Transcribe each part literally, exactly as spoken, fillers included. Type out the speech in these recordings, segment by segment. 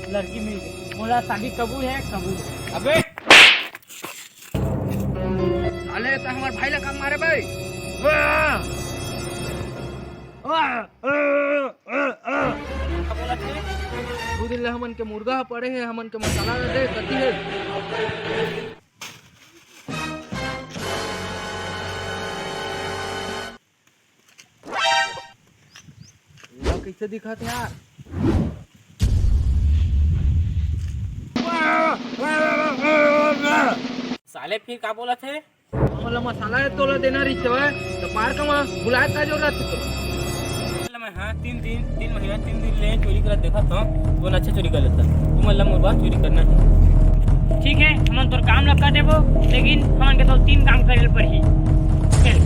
लड़की मिल गई, मोला शादी कबूल है, कबूल है। अबे साले, त हमर भाई ला काम मारे बे। दू दिन ले हमन के मुर्गा ह पड़े हे, हमन के मसाला ला दे, कति हे? ये कइसे दिखत हे यार? साले फिर का बोलत हे? हमन ला मसाला हे तोला देना रहिस हवय, त पार्क म बुलाए का जरूरत हे तोला? मैं हाँ, तीन दिन, तीन महीना, तीन दिन ले चोरी करत देखत हूँ, कौन अच्छा चोरी कर लेता। तुमन ला मोर बार चोरी करना है। ठीक है, हमन तोर काम ला कर देबो, लेकिन हमन के तो तीन काम करे ल पड़ही। चल।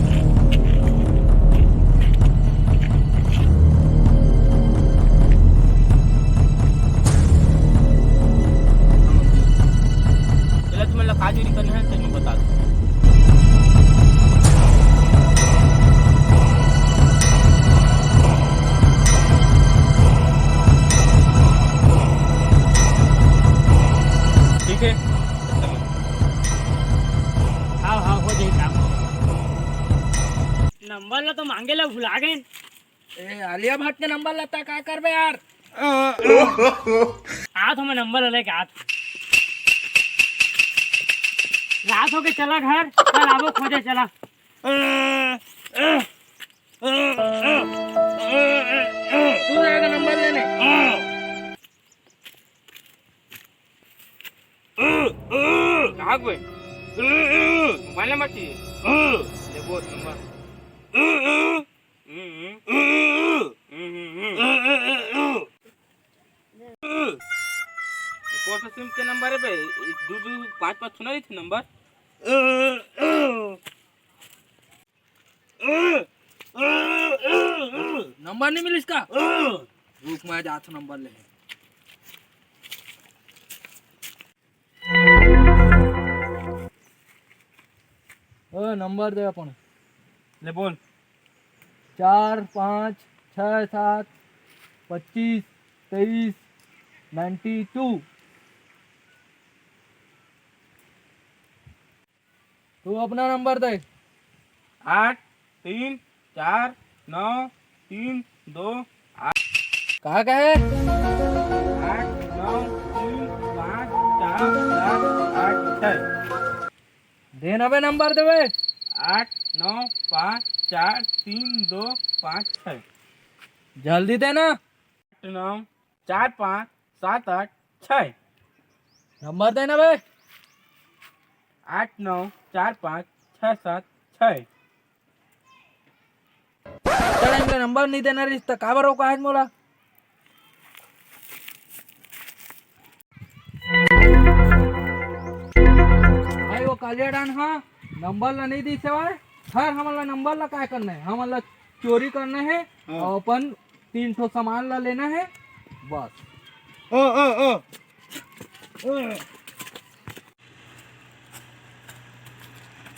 चला, तुमन ला का चोरी करना है, चल मैं बता दूँ। ठीक है। हाँ, हाँ, हो जाई काम। नंबर ला तो मांगे ला भुला गए। ए, आलिया भट्ट के नंबर ला त का करबे यार? आत हो, मैं नंबर ला लेके आत। रात हो के चला घर, कल आबो खोजे चला। तू जाएगा नंबर लेने। कहाँ पे? मोबाइल नंबर चाहिए? ले बोल नंबर। कौन सा सिम के नंबर है बे? दो दो पाँच पाँच सुना रही थी नंबर। नंबर नहीं मिलिस का? रुक, मैं जात हूँ नंबर ले। ओ, नंबर दे अपन। ले बोल। चार पाँच छः सात पच्चीस तेईस नाइन्टी टू। तू अपना नंबर दे। आठ तीन चार नौ तीन दो आठ। कहा कहे? आठ नौ तीन पाँच चार सात आठ छः। दे ना बे, नंबर दे बे। आठ नौ पाँच चार तीन दो पाँच छः। जल्दी दे ना। आठ नौ चार पाँच सात आठ छः। नंबर दे ना बे। आठ नौ चार पाँच छः सात छः। अतका टाइम ले नंबर नहीं देना रहिस त काबर रोका है मोला? भाई, वो कालिया डान हा नंबर ला नहीं दी सेवा। हर हमन ला नंबर ला काय करना है? हमन ला चोरी करना है हाँ। और अपन तीन ठो सामान ला लेना है बस। ओ, ओ, ओ।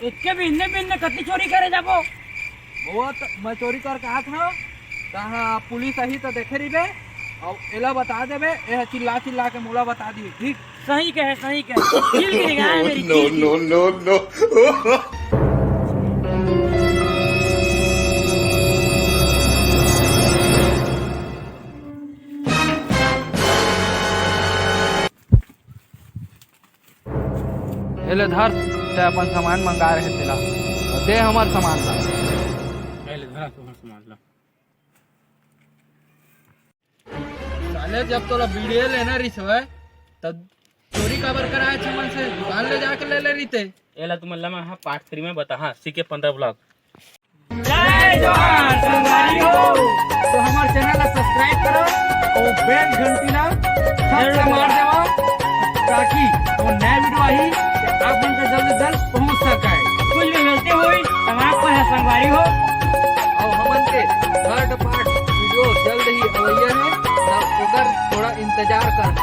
इतके बिन्ने बिन्ने कति चोरी करे जाबो? वो त मैं चोरी करके आत हूँ, कहाँ पुलिस आही त देखे रहिबे, और एला बता देबे, ए चिल्ला चिल्ला के मोला बता दी, ठीक? सही कहे, सही कहे। दिल की निगाह है मेरी, no, दिल की। No, no, no। ए ले धर, ते अपन सामान मंगा रहे तेला, दे हमर सामान ला। ए ले धर अपन सामान ला। साले, जब तोला बीड़िया लेना रहिस हवय, तब चोरी काबर कराए छे मन से? दुकान ले जाके ले ले रहिते। एला तुमन ला मैं ह पार्ट थ्री में बताहा, सीके पंद्रह ब्लॉग। जय जोहार संगवारी हो। तो हमारे चैनल ला सब्सक्राइब करो और बेल घंटी ला थप से मार देवा, ताकि वो नया वीडियो आही, आप मन से जल्द से जल्द पहुंच सके। कुछ भी गलती होई, तो माफ कर है संगवारी हो। और हमन के थर्ड पार्ट वीडियो जल्द ही अवैया है, तब ओकर थोड़ा इंतजार करना।